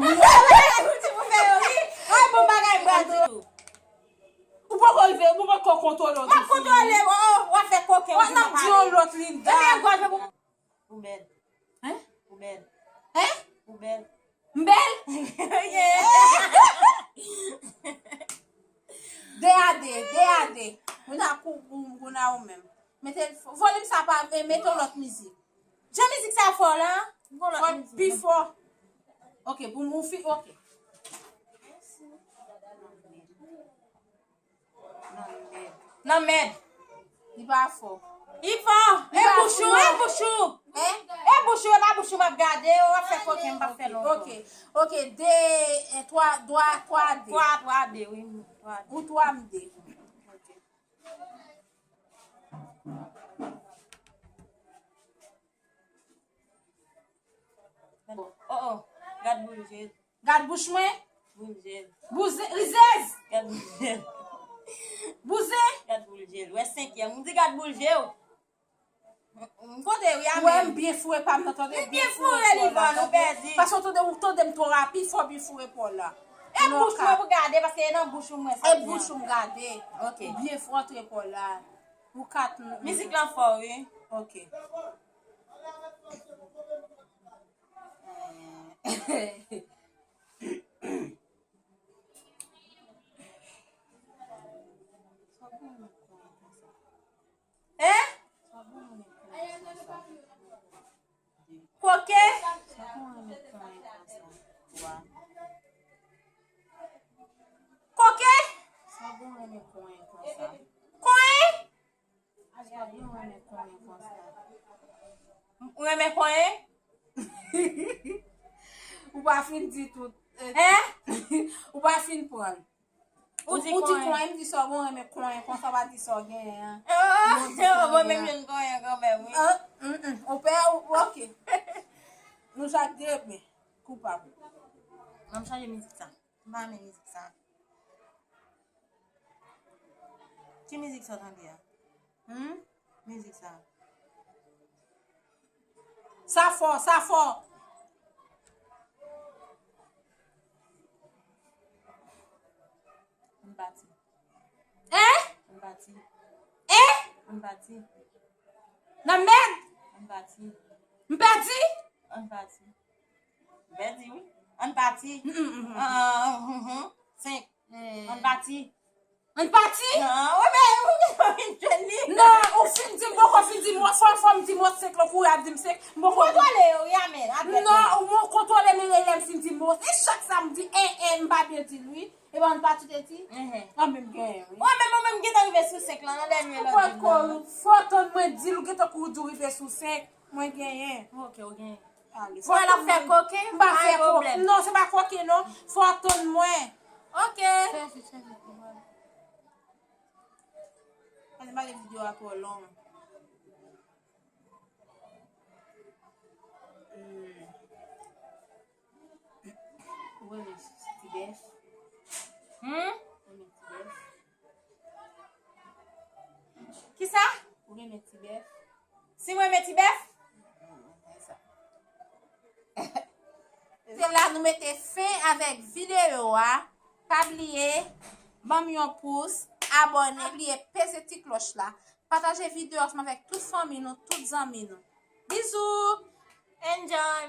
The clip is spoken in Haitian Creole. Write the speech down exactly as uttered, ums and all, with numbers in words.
wi. Bagay pou ti pou fè yo ri. Ay, bon bagay, bravo. Ou poko rive, ou poko kontwole yon ti fi. M ap kontwole, oh, w ap fè koken, w ap di yon lòt Linda. Ebyen, gwa, fè pou Ou bèl. Hein? Ou bèl. Hein? Ou bèl. M bèl? Yeah. De a de, de a de. Moun a kou, moun, moun a ou menm. Mete volim sa pa, e mete yon lòt mizik. Jan mizik sa fò la, fò pi fò. Ok, pou mou fi, ok. Nan mèd. Nan mèd. Li pa fò. Li fò. E bouch ou, e bouch ou. Hein? E bouch ou, e pa bouch ou m ap gade, w ap fè koken, m p ap fè lontan. Ok, ok, de, e, twa, twa, twa, de. Twa, twa, de, wi. Twa, de. Ou twa, m de. Ok. Oh, oh. Gad boul je l. Gad bouch mwen. Boul je l. Bouzen, rizèz. Gad boul je l. Bouzen. Gad boul je l. Wè senkyèm. M di gad boul je w. M kote wi a. Wè m byen foure pa m nan tande. M byen foure li van nou pèdi. Paske w tande, ou tande m twò rapid, fò byen foure pa w la. E bouch mwen pou gade, paske e nan bouch ou mwen sa. E bouch ou m gade. Ok. Byen foure pa w la. Ou kat. Mizik lan fò wi. Ok. Eh, Renmen konyen? Ou pa fin di tout. Hein? Ou pa fin pran. Ou di konyen, m di sa w renmen konyen, konsa w pa di sa w genyen an. Oh, bon, menm jwenn konyen kanmenm, wi. An, mm, mm. Ou pè, ou, ok. Nou chak de men koupab. An m chanje mizik sa. M pa renmen mizik sa. Ki mizik sa w tande a? Hmm? Mizik sa. Sa fò, sa fò. Ann pati. Hein? Ann pati. Hein? Ann pati. Nan mèd? Ann pati. M pèdi? Ann pati. M pèdi, wi. Ann pati. Mm, mm, mm, mm. Ah, mhm. Senk. Eh. Ann pati. Ann pati? Ah, wi, men, ou vin jwenn li. Non, ou fin di m poko fin di mo, fò, fò m di mo senk, lè kouri ap di m senk, m poko. Kontwole yo, wi, amèn. Non, ou kontwole m, lè m fin di mo. E chak sa m di, en, en, m pa byen di l, wi. E pa ann pati te di? Mhm. An, men m genyen, wi. Wi, men mwen menm gentan rive sou senk lan, nan dènye lòt di m nan. Fò tann mwen di l, ou gentan kouri di w rive sou senk, mwen genyen. Ok, ou genyen. Ale. Fò l ap fè koken, m pa fè koken. Non, se pa koken, non. Fò w tann mwen. Ok. Fè vit, fè vit. Pase pale videyo a twò long. Hmm. Ou renmen ti bèf? Hmm? Ou renmen ti bèf? Kisa? Ou renmen ti bèf? Si mwen renmen ti bèf? Se la nou mete fen avèk videyo a. Pa bliye, ban m yon pous, abòne, bliye peze ti klòch la. Pataje videyo ansanm avèk tout fanmi nou, tout zanmi nou. Bizou! Enjoy!